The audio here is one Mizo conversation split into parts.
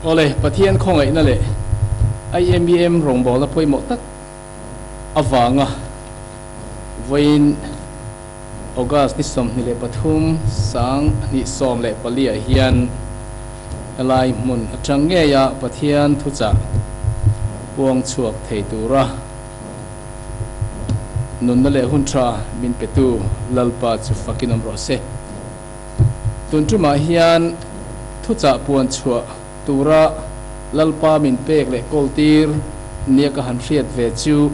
Awle, Pathian khawngaihna leh IMEM rawngbawlna pawimawh tak avanga vawiin August ni 23 2014 ah hian helai hmun atang ngeia Pathian thuchah puang chhuak thei tura nunna leh hun tha min petu Lalpa chu fakin awm rawh se. Tun tumah hian thuchah puan chhuah tura Lalpa min pek leh kawltir nia ka han hriat ve chu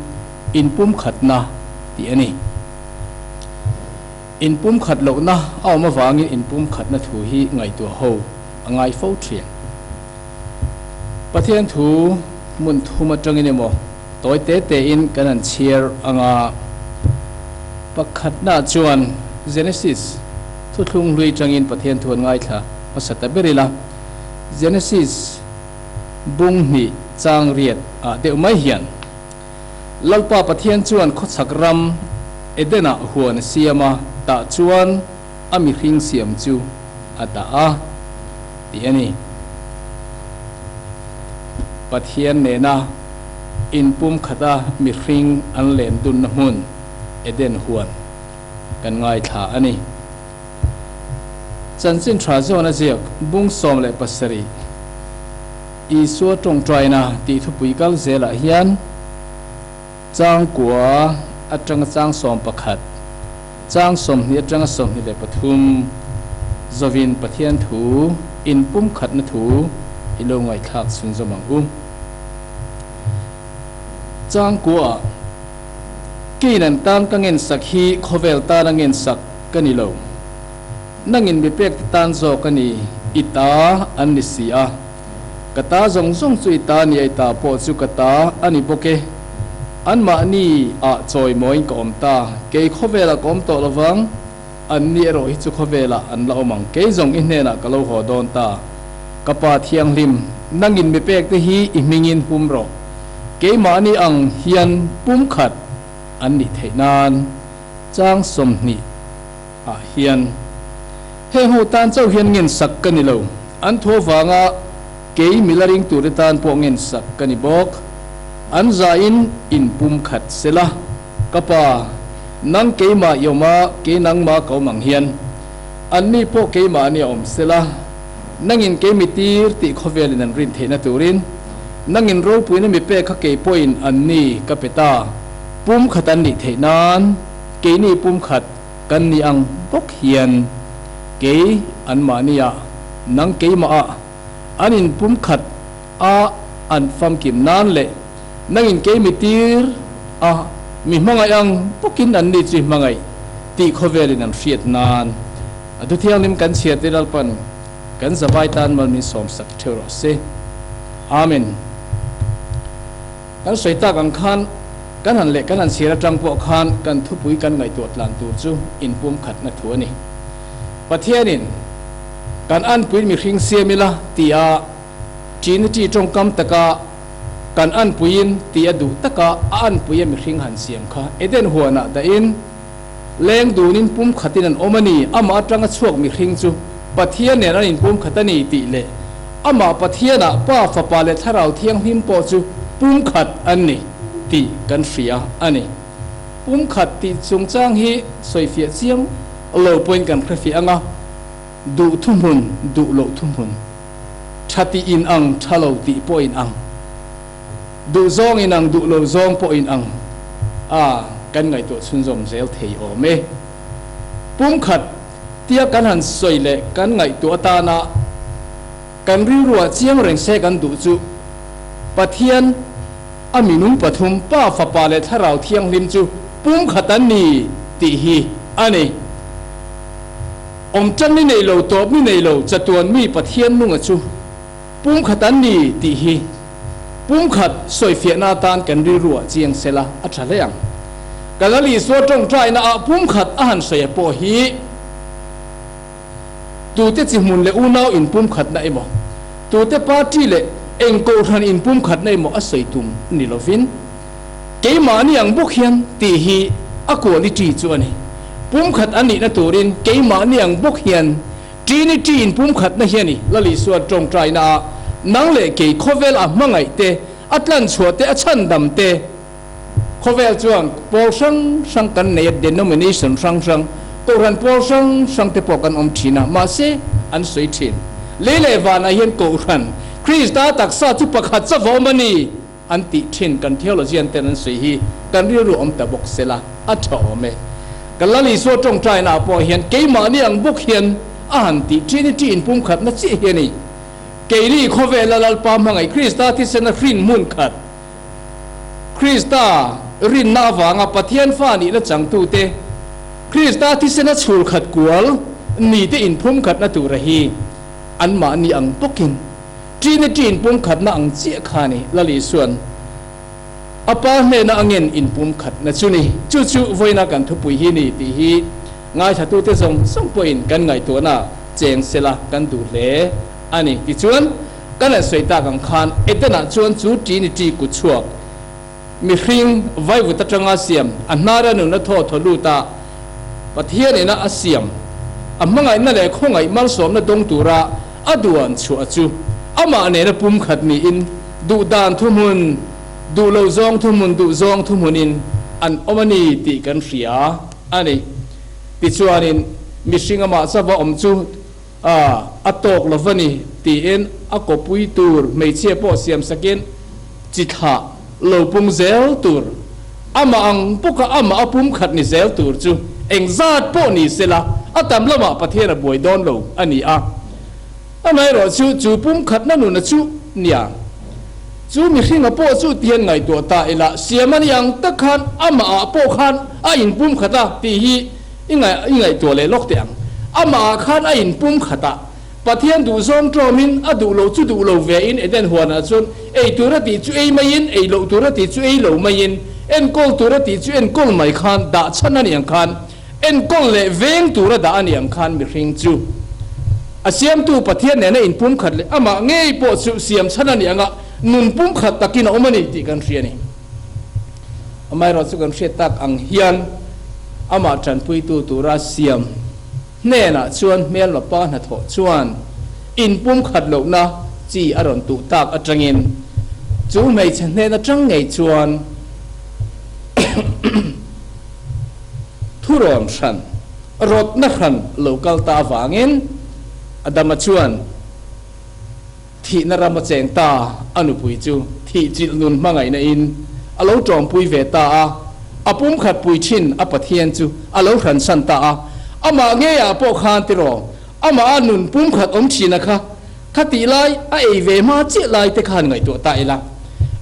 inpumkhatna tih a ni. Inpumkhat lohna a awm avangin inpumkhatna thu hi ngaihtuah ho a ngai fo thin. Pathian thu hmun thum atangin emaw tawi te tein kan han chhiar anga pakhatna chuan Genesis thuthlung hlui atangin Pathian thu an ngaithla hmasa ta ber ila. Genesis bung hnih chang riat ah deuh mai hian Lalpa Pathian chuan khawchhak ram Eden-ah huan a siam a, tah chuan a mihring siam chu a dah a, tih a ni. Pathian nena inpumkhata mihring an len dunna hmun Eden huan kan ngaithla a ni. Chanchin tha zawn a ziak bung 17 Isua tawngtaina tih thupui kal zelah hian chang kua atanga chang 11, chang 20 atanga 23 zawin Pathian thu inpumkhatna thu i lo ngaihthlak chhunzawm ang u. Chang kua Keiin an tan ka ngensak hi khawvel tana ngensak ka ni lo. Nangin mi pek te tan zawk a ni, i ta an ni si a. Ka ta zawng zawng chu i ta ni a, i ta pawh chu ka ta a ni bawk e. Anmahni ah chawimawiin ka awm ta, kei khawvelah ka awm tawh lovang, anni erawh hi chu khawvelah an la awm ang, kei zawng i hnenah ka lo haw dawn ta. Ka Pa Thianghlim, nangin mi pek te hi i hmingin hum rawh, keimahni ang hian pumkhat an nih theih nan. Chang 20. Ah hian heng ho tan chauh hian ngen sak ka ni lo, an thu avanga kei mila ring turte tan pawh ngen sak ka ni bawk. An zain in pum khat sela, ka pa, nang keimah i awm a, kei nangmah ka awm ang hian anni pawh keimahni a awm sela, nangin kei mi tir tih khawvelin an rin theihna turin nangin ropuina mi pek kha kei pawhin anni ka pe ta, pum khat an nih theih nan. Keini pumkhat kan ni ang bawk hian kei anmahni ah, nang keimah ah an in pumkhat a an famkim nan leh nangin kei mi tir a mi hmangaih ang bawkin anni chu i hmangaih tih khawvelin an hriat nan a thuthianghlim kan chhiar te Lalpan kan zavai tan mal min sawmsak theuh rawh se. Amen. Kan sawi tak ang khan kan han leh kan han chhiar atang pawh khan kan thupui kan ngaihtuah tlan tur chu inpumkhatna thu a ni. Pathianin kan anpuiin mihring siam ila tia Trinity tawngkam taka kan anpuiin tia duh taka a anpuia mihring han siam kha Eden huanah dahin leng dunin pumkhatin an awm a ni, amah atanga chhuak mihring chu Pathian nen an inpumkhat a ni tih leh amah Pathianah Pa, Fapa leh Thlarau Thianghlim pawh chu pumkhat an ni tih kan hria a ni. Pumkhat tih chungchang hi sawifiah chiang lo pawhin kan hrefiah ang a, duh thuhmun, duh loh thuhmun, tha tih inang, tha lo tih pawh inang. Duh zawng inang, duh lo zawng pawh inang a kan ngaihtuah chhunzawm zel thei awm e. Pumkhat tia kan han sawi leh kan ngaihtuah atana kan rilruah chiang reng se kan duh chu Pathian a minung pathum Pa, Fapa leh Thlarau Thianghlim chu pumkhat an ni tih hi a ni. Awm tan ni nei lo, tawp ni nei lo, chatuan mi Pathian nunga chu Pumkhat an ni tih hi pumkhat sawifiahna atan kan rilruah chiang sela a tha hle ang. Ka Lal Isua tawngtaina ah pumkhat a han sawi pawh hi tute chi hmun leh unau inpumkhatna emaw, tute party leh eng kohhran inpumkhatna emaw a sawi tum ni lovin keimahni ang bawk hian tih hi a quality chu a ni. Pumkhat an nihna turin keimahni ang bawk hian Trinity inpumkhatna hi a ni. Lal Isua tawngtaina ah Nang leh kei khawvel a hmangaih te, a tlanchhuah te, a chhandam te. Khawvel chuan pawl hrang hrang kan nei a, denomination hrang hrang, kohhran pawl hrang hrang te pawh kan awm thin a, mahse an sawi thin. Lei leh vanah hian kohhran, Krista taksa chu pakhat chauh a awm a ni an tih thin kan theologian ten an sawi hi kan rilru awm ta bawk sela a tha awm e. Kan Lal Isua tawngtaina ah pawh hian keimahni ang bawk hian a han tih Trinity inpumkhatna chiah hi a ni. Keini khawvela Lalpa hmangaih Krista thisena hrin hmun khat, Krista rinna avanga Pathian fa nihna changtute, Krista thisena chhul khat kual nite inphumkhatna tura hi anmahni ang bawkin Trinity inpumkhatna ang chiah kha ni Lal Isua'n a Pa hnena a ngen inpumkhatna chu ni. Chu chu vawiina kan thupui hi ni tih hi ngaithlatute zawng zawng pawhin kan ngaihtuahna cheng sela kan duh hle a ni. Tichuan, kan han sawi tak ang khan Eden-ah chuan chu Trinity kut chhuak mihring vaivut atanga siam a hnara nunna thaw thaw lut a, Pathian ina a siam a hmangaihna leh khawngaih malsawmna dawng tura a duan chhuah chu amah nena pumkhat niin duhdan thuhmun, duh lo zawng thuhmun, duh zawng thuhmunin an awm a ni tih kan hria a ni. Tichuanin mihring amah chauha awm chu a tawk lo va ni tiin a kawpui tur hmeichhia pawh siam sakin chi thlah lo pung zel tur, amah ang bawka amah a pumkhat ni zel tur chu engzat pawh ni sela a tam lamah Pathian a buai dawn lo a ni a. Amaherawh chu chu pumkhatna nuna chu nia. Chu mihringa pawh chu tihian ngaihtuah ta ila, siam a ni ang tak khan amahah pawh khan a inpumkhat a tih hi i ngaihtuah leh lawk teh ang. Amahah khan a inpumkhat a, Pathian duhzawng tlawmin a duh loh chu duh lo vein Eden huanah chuan ei tur a tih chu ei maiin, ei loh tur a tih chu ei lo maiin, enkawl tur a tih chu enkawl mai khan dah chhan a ni ang khan Enkawl leh veng tura dah a ni ang khan mihring chu a siamtu Pathian nena inpumkhat leh amah ngei pawh chu siam chhan a ni anga nun pumkhat takin a awm a ni tih kan hria a ni. Amaherawh chu kan hriat tak ang hian amah tanpuitu tura siam hnenah chuan hmelma pa hnathawh chuan inpumkhat lohna chi a rawn tuh tak atangin chu hmeichhe hnen atang ngei chuan Thurawn hran, rawtna hran lo kal ta avangin Adama chuan thihna ram a cheng ta, a nupui chu thih chilh nun hmangaihna in a lo tawmpui ve ta a, a pumkhat pui thin a Pathian chu a lo hransan ta a, amah ngeiah pawh khan tiraw, amah a nun pumkhat awm thina kha Kha tih lai a ei ve hma chiah lai te khan ngaihtuah ta ila,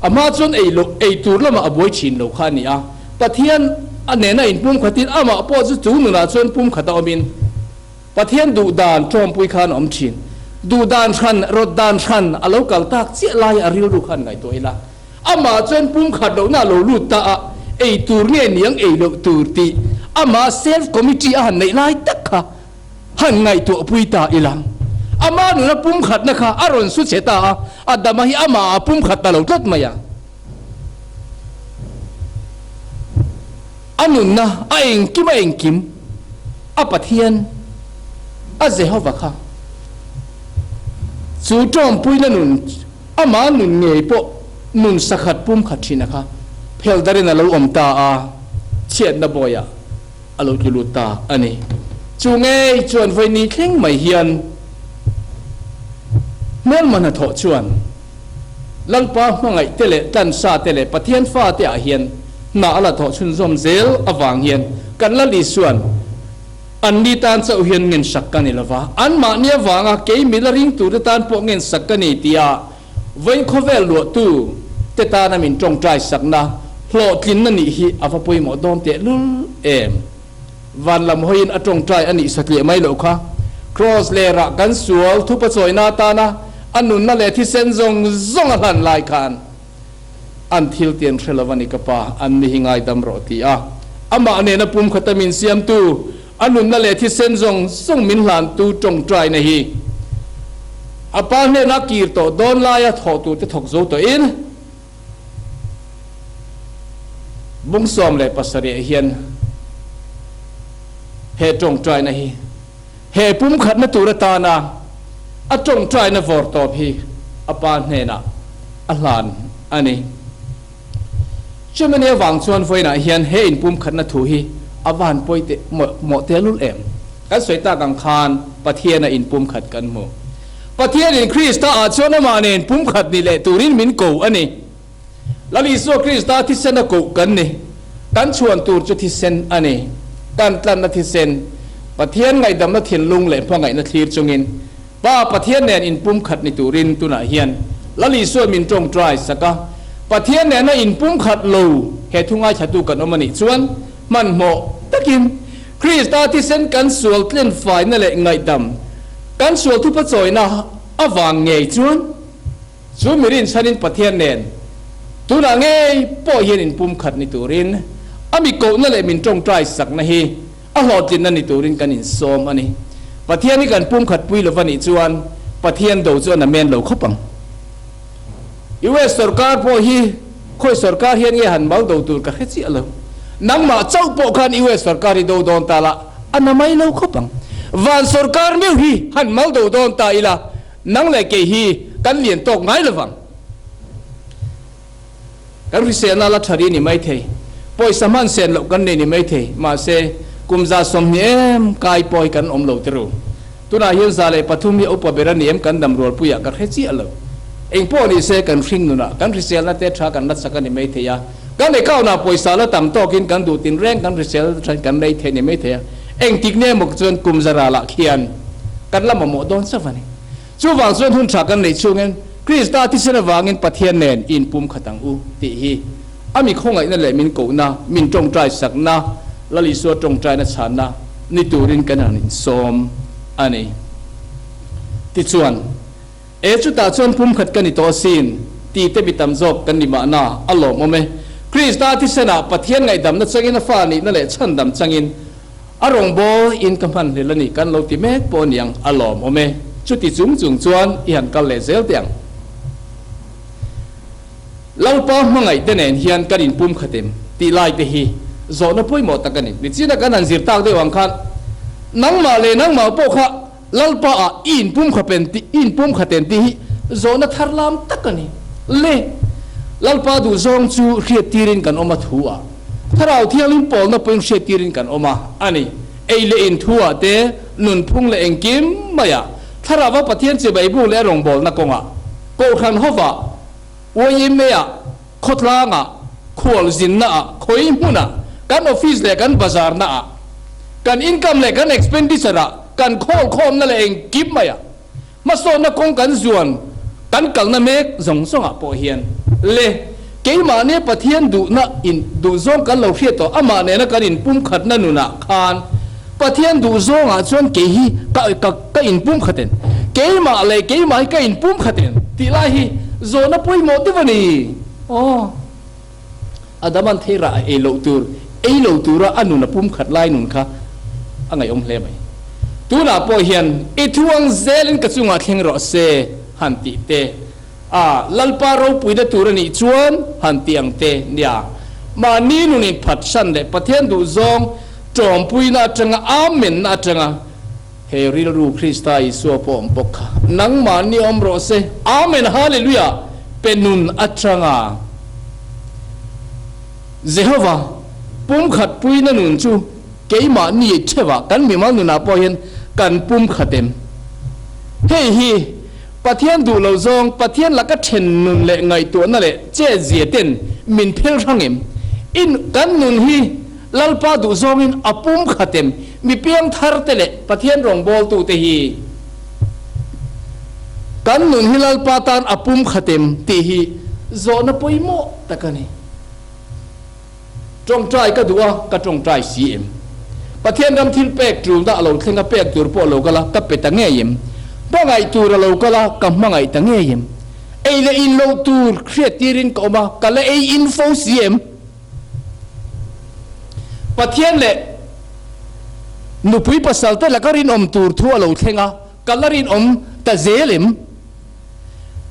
a hma chuan ei loh ei tur lamah a buai thin lo kha a ni a, Pathian a nena inpumkhatin amah pawh chu chu nunah chuan pumkhat a awmin Pathian duh dan tawmpui khan a awm thin. Duh dan hran, rawt dan hran a lo kal tak chiah lai a rilru khan ngaihtuah ila, amah chuan pumkhat lohna a lo lut ta a, ei tur nge niang ei loh tur tih amah self committee a han neih lai tak kha Han ngaihtuahpui ta ila, ama nuna pumkhatna kha a rawn su che ta a, Adama hi amah a pumkhat ta lo tlat mai a. A nunna a engkim a engkim a Pathian, a Jehova kha chu tawmpuina nun, ama nun ngei pawh nun sakhat pumkhat thina kha phel darin a lo awm ta a, chhiatna bawiah. A lo tlu lut ta a ni. Chu ngei chuan vawi thleng mai hian hmelma hnathawh chuan Lalpa hmangaih te leh tlansa te leh Pathian fa te ah hian hna a la thawh chhunzawm zel avang hian kan Lal Isuan anni tan chauh hian ngensak ka ni lova, anmahni avanga kei mila ring turte tan pawh ngensak ka ni tia Vawiin khawvel luahtu te tana min tawngtai sakna hlawhtlinna nih hi a va pawimawh dawn tehlul em? Van lam hawiin a tawngtai a nih satliah mai loh kha. Kraws lerah kan sual thupa chawina atana a nunna leh thisen zawng zawng a hlan lai khan an thil tian hre lo a ni ka pa, an ni hi ngaidam rawh ti a amah nena pumkhata min siamtu A nunna leh thisen zawng zawng min hlantu tawngtaina hi a pa hnena kir tawh dawn laia thawh turte thawk zo tawhin bung 17 hian he tawngtaina hi he pumkhatna tur atana a tawngtaina vawrtawp hi. A Pa hnenah a hlan a ni. Chumani avang chuan vawiinah hian he inpumkhatna thu hi a va han pawi teh mawh tehlul em? Kan sawi tak ang khan Pathiana inpumkhat kan hmu. Pathianin Krista-ah chuan amah nen pumkhat ni leh turin min ko a ni. Lal Isua Krista thisen a koh kan ni. Kan chhuan tur chu thisen a ni. Kan tlanna thisen, Pathian ngaihdamna thinlung leh hmangaihna thlir chungin Pa Pathian nen inpumkhat ni turin tunah hian Lal Isua min tawngtai sak a. Pathian nena inpumkhat lo he thu ngaithlatu kan awm a nih chuan hmanhmawh takin Krista thisen kan sual tlenfaina leh ngaihdam kan sual thupachawina avang ngei chuan Chu mi rinchhanin Pathian nen tunah ngei pawh hian inpumkhat ni turin a mi kohna leh min tawngtai sakna hi a hlawhtlinna ni turin kan insawm a ni. Pathian hi kan pumkhat pui lova nih chuan Pathian do chu a namen lo khawp ang. US sorkar pawh hi khawi sorkar hian nge han mal do tur ka hre chiah lo. Nangmah chauh pawh khan US sorkar hi do dawn ta la a namai lo khawp ang. Van sorkar meuh hi han mal do dawn ta ila Nang leh kei hi kan lian tawk ngai lovang. Kan hriselna la tha rih ni maithei, pawisa hman sen loh kan nei ni maithei, mahse kum 120 em kai pawi kan awm lo tiru. Tunah hian 103 hi a upa ber a ni em kan dam rualpuiah ka hre chiah lo. Engpawh ni se kan hring nunah kan hriselna te tha kan la chak a ni maithei a, kan account ah pawisa la tam tawkin kan duh tinreng kan hrisel tha kan lei thei ni maithei a. Engtik nge maw chuan kum zara lah khian kan la mamawh dawn chauh a ni. Chuvang chuan hun tha kan neih chungin Krista thisen avangin Pathian nen i inpum khat ang u tih hi a mi khawngaihna leh min kohna, min tawngtai sakna, Lal Isua tawngtaina chhanna ni turin kan han insawm a ni. Tichuan, E chutah chuan pumkhat ka ni tawh asin tih te mi tam zawk kan ni mahna a lawmawm e. Krista thisenah Pathian ngaihdamna changin a fa nihna leh chhandam changin a rawngbâwl in ka hman hlel a ni kan lo ti mek pawh aniang a lawmawm e. Chuti chung chung chuan i han kal leh zel teh ang. Lalpa hmangaih te nen hian kan inpumkhat em tih lai te hi zawhna pawimawh tak a ni. Nichina kan han zir tak deuh ang khan nangmah leh nangmah pawh kha Lalpa ah i inpumkhapen tih i inpumkhaten tih hi zawhna thar lam tak a ni. Le, Lalpa duhzawng chu hriattirin kan awm a thu ah, Thlarau Thianghlim pawlna pawhin hriattirin kan awm a a ni. Ei leh in thu ah te, nunphung leh engkim mai ah, Thlarauva Pathian chibai buk leh a rawngbawlna kawngah, Kohhran hovah, YMA ah, khawtlangah, khualzinna ah, khawi hmunah, kan office leh kan bazar na ah, kan income leh kan expenditure ah, kan khawlkhawmna leh engkim mai ah, hmasawnna kawng kan zuan, kan kalna mek zawng zawng ah pawh hian le keimahni Pathian duhna in duhzawng kan lo hriat tawh amah nena kan inpumkhatna nunah khan Pathian duhzawng ah chuan kei hi ka ka ka inpumkhat en, keimah leh keimah hi ka inpumkhat en tih lai hi zawhna pawimawh deuh a ni. Aw, Adaman thei rah a ei loh tur, ei lo tura a nun a pumkhat lai nun kha a ngaihawm hle mai. Tunah pawh hian i thu ang zelin ka chungah thleng rawh se han tih te, A, Lalpa ropuina tur a nih chuan han ti ang te nia. Mahni nun inphatsan leh Pathian duhzawng tawmpuina atanga Amen-na atanga he rilru Krista Isua pawh awm bawk kha nangmahni awm rawh se. Amen Hallelujah pe nun atanga Jehova pumkhat puina nun chu keimahni theuhah kan mimal nunah pawh hian kan pumkhat em? Hei hi Pathian duh lo zawng, Pathian laka then nun leh ngaihtuahna leh chet zia ten min phel hrang em? In kan nun hi Lalpa duh zawngin a pum khat em? Mi piang thar te leh Pathian rawngbawltu te hi kan nun hi Lalpa tan a pum khat em tih hi zawhna pawimawh tak a ni. Tawngtai ka duh a, ka tawngtai si em? Pathian ram thil pek tulna a lo thleng a, pek tur pawh a lo kal a, ka pe ta ngei em? Hmangaih tur a lo kal a, ka hmangaih ta ngei em? Ei leh in loh tur hriat tirin ka awm a, ka la ei in fo si em? Pathian leh nupui pasal te laka rinawm tur thu a lo thleng a, ka la rinawm ta zel em?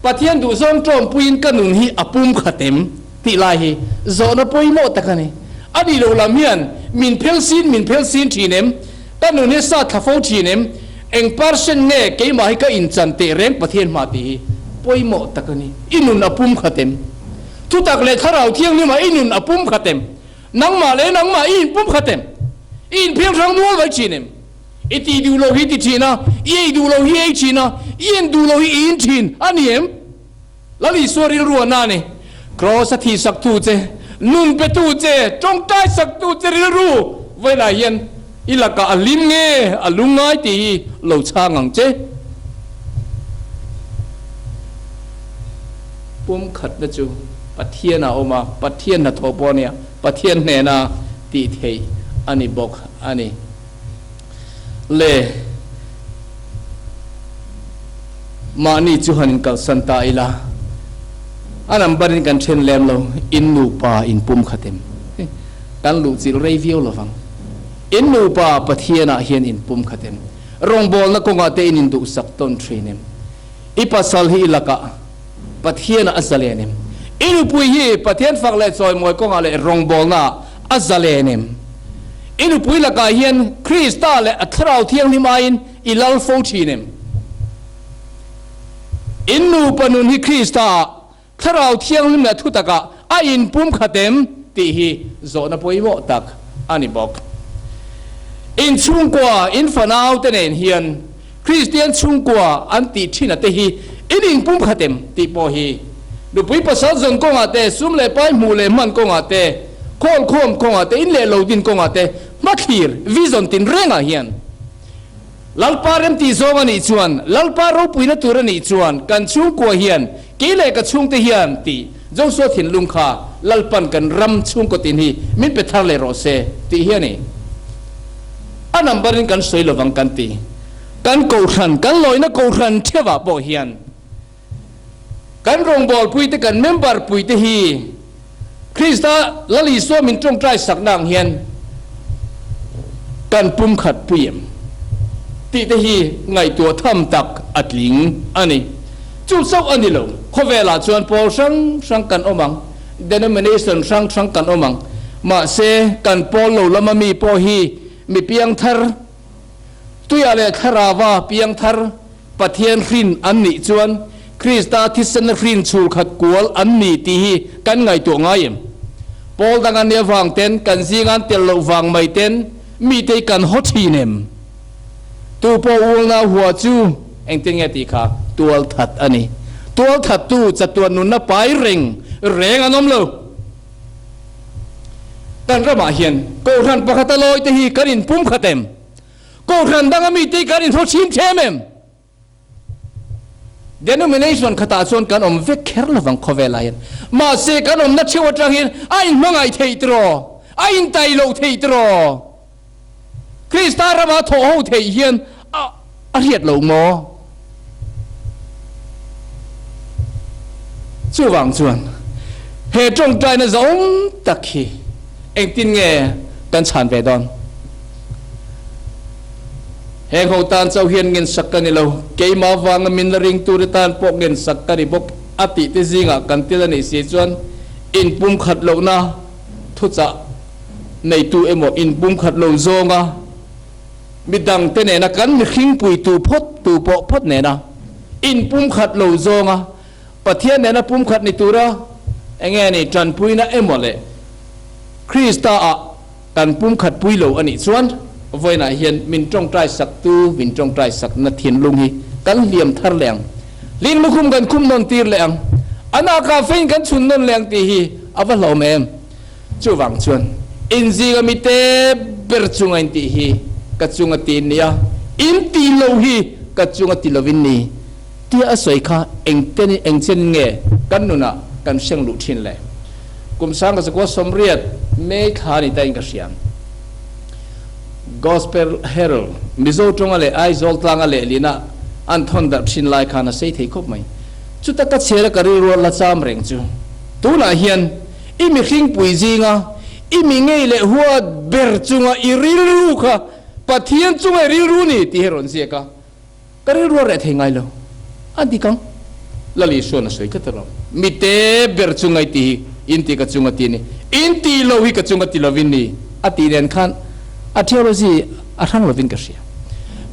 Pathian duhzawng tawmpuiin ka nun hi a pum khat em? tih lai hi zawhna pawimawh tak a ni. A nih loh lam hian min phel sin min phel sin thin em? Ka nun hi sa thla fo thin em? Eng percent nge keimah hi ka inchan teh reng Pathian hma tih hi? pawimawh tak a ni. I nun a pumkhat em? Thutak leh Thlarau Thianghlimah i nun a pumkhat em? Nangmah leh nangmah i inpumkhat em? I inpheng hrang mual mai thin em? I tih duh loh hi ti thin a, i ei duh loh hi ei thin a, i en duh loh hi i in thin a ni em? Lal Isua rilru a na a ni. Kraws a thihsaktu che, nun petu che, tawngtaisaktu che rilru vawilah hian i lakah a hlim nge a lungngai tih hi lo chhang ang che. Pumkhatna chu Pathian a awm a, Pathian hnathawh pawh a nia, Pathian hnena tih theih a ni bawk a ni. Le, mahni chu han inkalsan ta ila, a number in kan then lem lo, in nupa in pumkhat em? Kan luhchilh rei viau lovang. In nupa Pathianah hian in pumkhat em? Rawngbawlna kawngah te in induhsak tawn thin em? I pasal hi i lakah Pathianah a zalen em? I nupui hi Pathian fak leh chawimawi kawngah leh rawngbawlnaah a zalen em? I nupui lakah hian Krista leh a Thlarau Thianghlim aiin i lal fo thin em? In nupa nun hi Krista-ah Thlarau Thianghlim leh thutakah a inpumkhat em tih hi zawhna pawimawh tak a ni bawk. In chhungkua, in fanaute nen hian Kristian chhungkua an tih thin te hi in inpumkhat em tih pawh hi nupui pasal zawn kawngah te, sum leh pai hmuh leh hman kawngah te, khawlkhawm kawngah te, in leh lo din kawngah te hmathlir, vision, tinrengah hian Lalpa remtih zawng a nih chuan, Lalpa ropuina tur a nih chuan kan chhungkua hian, kei leh ka chhungte hian tih Joshua thinlung kha Lalpan kan ram chhungkaw tin hi min pe thar leh rawh se tih hi a ni. A number in kan sawi lovang kan ti. Kan kohhran, kan lawina kohhran theuhah pawh hian kan rawngbawlpuite, kan member puite hi Krista Lal Isua min tawngtai sakna ang hian kan pumkhat pui em tih te hi ngaihtuah tham tak a tling a ni. Chu chauh a ni lo, khawvelah chuan pawl hrang hrang kan awm ang, denomination hrang hrang kan awm ang, mahse kan pawl lo lama mi pawh hi mi piangthar, tuiah leh thlarava piangthar, Pathian hrin an nih chuan Krista thisena hrin chhulkhat kual an ni tih hi kan ngaihtuah ngai em? Pawl dang an nih avang ten, kan zinga an tel loh vang mai ten mite hi kan haw thin em? Tu pawh ulna hua chu engtin nge tih kha tualthat a ni. Tualthattu chatuan nunna pai reng reng an awm lo. Kan ramah hian Kohhran pakhata lawite hi kan inpumkhat em? Kohhran danga mite hi kan inhraw chhim them em? Denomination khatah chuan kan awm vek kher lovang khawvelah hian. Mahse kan awmna theuh atang hian a inhmangaih theih tiraw? A intai loh theih tiraw? Krista rama thawh ho theih hian a a hriat lo maw? Chuvang chuan he tawngtaina zawng tak hi engtin nge kan chhan ve dawn? Heng ho tan chauh hian ngensak ka ni lo, keimah vanga min la ring tur tan pawh ngensak ka ni bawk a tih te zingah kan tel a nih si chuan inpumkhat lohna thuchah neitu emaw inpumkhat lo zawnga midangte nena kan mihring puitu phawt tu pawh phawt nena inpumkhat lo zawnga Pathian nena pumkhat ni tura enge ni tanpuina emaw leh Krista-ah Kan pumkhat pui lo a nih chuan vawiinah hian min tawngtai saktu, min tawngtai sakna thinlung hi kan hliam thar leh ang. Lin lukhum kan khum nawn tir leh ang. A nakah fein kan chhun nawn leh ang tih hi a va hlawm em? Chuvang chuan inzinga mite ber chunga in tih hi ka chunga ti in ni a, in tih lo hi ka chunga ti lovin ni tia a sawi kha engten engchen nge kan nunah kan hreng luh thin le? Kum sang ka zakua 80 May thla ni ta in ka hria. Gospel Herald, Mizo tawnga leh Aizawl tlanga lehlina an thawn darh thin lai khan a sei thei khawp mai. Chuta ka chhiar a ka rilru la cham reng chu. Tunah hian i mihring pui zinga i mi ngei leh huat ber chunga i rilru kha Pathian chunga i rilru ni tih hi rawn ziak a. Ka rilru a reh thei ngai lo. A dik ang. Lal Isua'n a sawi tlat alawm. Mite ber chunga i tih hi in tih ka chunga ti ni. In tih lo hi ka chunga ti lovin ni a tih nen khan a theology a hrang lovin ka hria.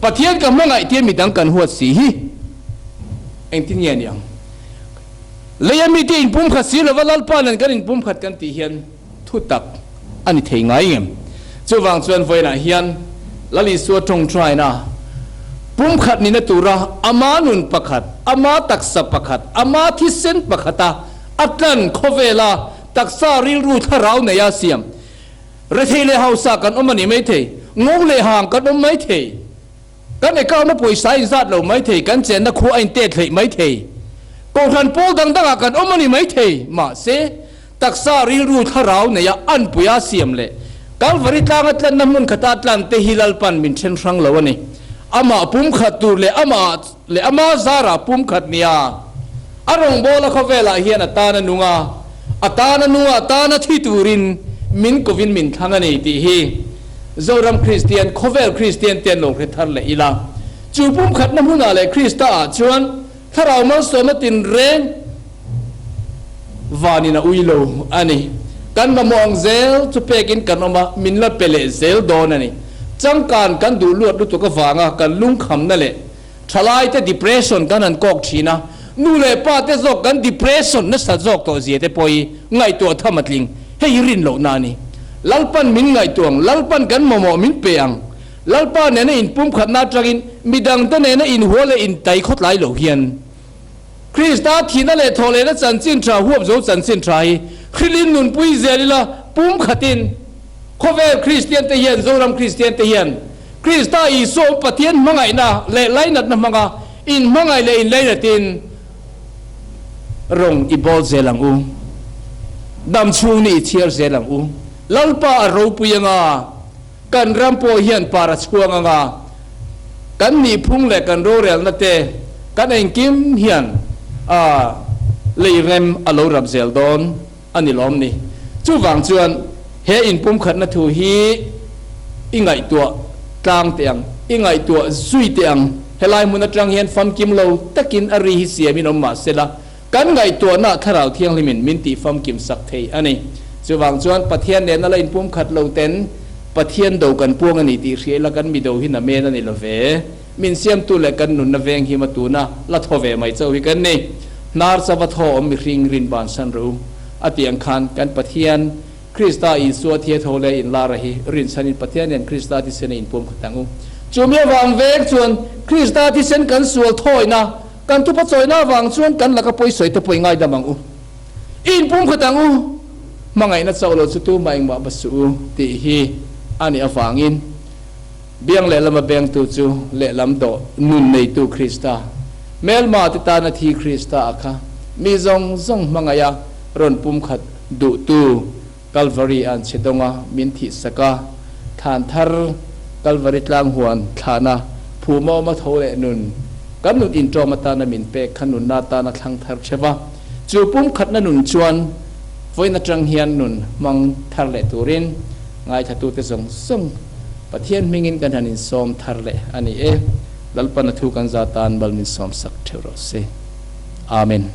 Pathian ka hmangaih tia midang kan huat si hi engtin nge ni ang? Leia mite inpumkhat si lova Lalpa nen kan inpumkhat kan tih hian thu tak a ni thei ngai ngem. Chuvang chuan vawiinah hian Lal Isua tawngtaina pumkhat nihna tura ama nun pakhat, ama taksa pakhat, ama thisen pakhata a tlan khawvela taksa rilru thlarau neia siam rethei leh hausa kan awm a ni maithei, ngo leh hang kan awm maithei. Kan account-a pawisa a inzat lo maithei, kan chenna khua a intet hleih maithei, kohhran pawl dang dangah kan awm a ni maithei. Mahse, taksa rilru thlarau neia anpuia siam leh Kalvari tlanga tlanna hmun khata tlan te hi Lalpan min then hrang lo a ni. Amah pumkhat tur leh amah leh ama zarah pumkhat nia. A rawngbawla khawvelah hian a tan a nung a, a tan a nung a, a tan a thi turin min kovin min thlang a ni tih hi Zoram Kristian, khawvel Kristian te an lo hre thar leh ila. Chu pumkhatna hmunah leh Krista ah chuan Thlarau malsawmna tinreng vanin a ui lo a ni. Kan mamawh ang zel chu pekin kan awm a, min la pe leh zel dawn a ni. Changkan kan duh luat lutuk avanga kan lungkhamna leh Thalaite depression kan han kawk thin a, nu leh pa te zawk kan depression nasa zawk tawh zia te pawh hi ngaihtuah tham a tling. Hei hi rin lohna a ni. Lalpan min ngaihtuah ang, Lalpan kan mamawh min pe ang. Lalpa nena inpumkhatna atangin midangte nena inhua leh intai khawtlai lo hian Krista thihna leh thawhlehna chanchin tha huap zo chanchin tha hi hrilhin nunpui zel ila pumkhatin khawvel Kristian te hian Zoram Kristian te hian Krista Isua awm Pathian hmangaihna leh lainatna hmanga inhmangaih leh inlainatin rawng i bawl zel ang u. Dam chhung ni i chhiar zel ang u. Lalpa a ropui anga, kan ram pawh hian par a chhuang anga, kan nihphung leh kan rorelna te kan engkim hian a lei rem a lo rap zel dawn a ni lawm ni. Chuvang chuan he inpumkhatna thu hi i ngaihtuah tlang teh ang, i ngaihtuah zui teh ang. Helai hmun atang hian famkim lo takin a ri hi siamin awm mah sela, kan ngaihtuahna Thlarau Thianghlimin min tih famkim sak thei a ni. Chuvang chuan Pathian nena la inpumkhat lo ten Pathian do kan puang a ni tih hria ila kan mido hi namen a ni lo ve. Min siamtu leh kan nunna veng him a tuna la thaw ve mai chauh hi kan ni. Hnar chava thaw awm mihring rin bansan ru a tih ang khan kan Pathian Krista Isua thia tho leh inlara hi rinchhanin Pathian hian Krista thisen a inpuam khat ang u. Chumi avang vek chuan Krista thisen kan sual thawina, kan thupa chawina avang chuan kan laka pawisawi te pawh i ngaidam ang u. I inpum khat ang u. Hmangaihna chauh lo chu tumah engmah va suh u tih hi a nih avangin Biang lehlama bengtu chu lehlam dawh nun neitu Krista, hmelma te tana thi Krista a kha mi zawng zawng hmangaiha rawn pumkhat duhtu Kalvari an chhe dawnga min thihsak a, thlan thar Kalvari tlang huan thlahna phuma awma tho leh nun kan nun inṭawm atana min pek kha nunna atana thlang thar theuh a, chu pumkhatna nun chuan vawiin aṭang hian nun hmang thar leh turin ngaithlatute zawng zawng Pathian hmingin kan han insawm thar leh a ni e. Lalpan a thu kan za tan mal min sawm sak theuh rawh se. Amen.